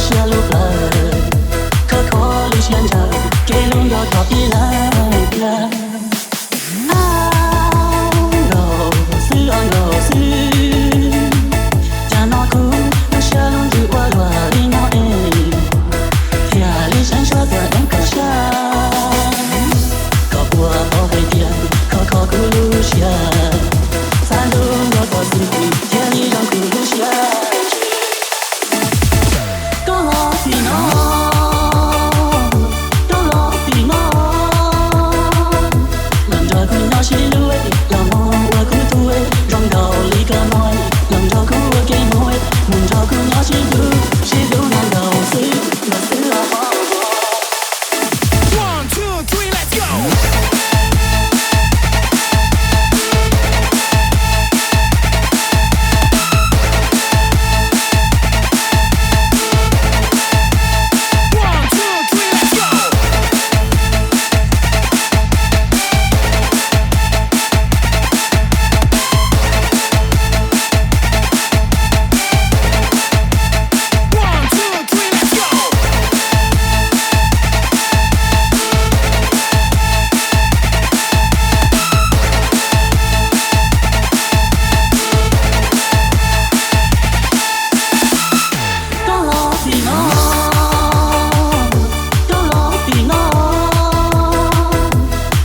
siab lub plawv, khov kho lub siab ntshaw, kev hlub nrog txog ib leeg tiag. Nkaus xwb os nkaus xwb, cas no kuv lub siab lub ntsws ua luaj li no es, thiaj li sab ntsuab tias deev kom sab, kom puas paub hais tias khov kho kuv lub siab, xav ntuj nrog txog xwb thiaj li zoo kuv lub siab. Koj los tim no, koj los tim no, los nrog kuv nyob sib hlub, los mus ua kuv tus, zoo nkaus li koj no, los nrog kuv ua ke mus, mus nrog kuv nyob sib hlub, sib hlub no nkaus xwb, nkaus xwb os. One, two, three, let's go. Koj los tim no, koj los tim no,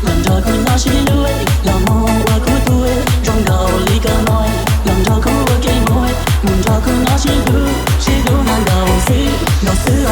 los nrog kuv nyob sib hlub, los mus ua kuv tus, zoo nkaus li koj no, los nrog kuv ua ke mus, mus nrog kuv nyob sib hlub, sib hlub no nkaus xwb, nkaus xwb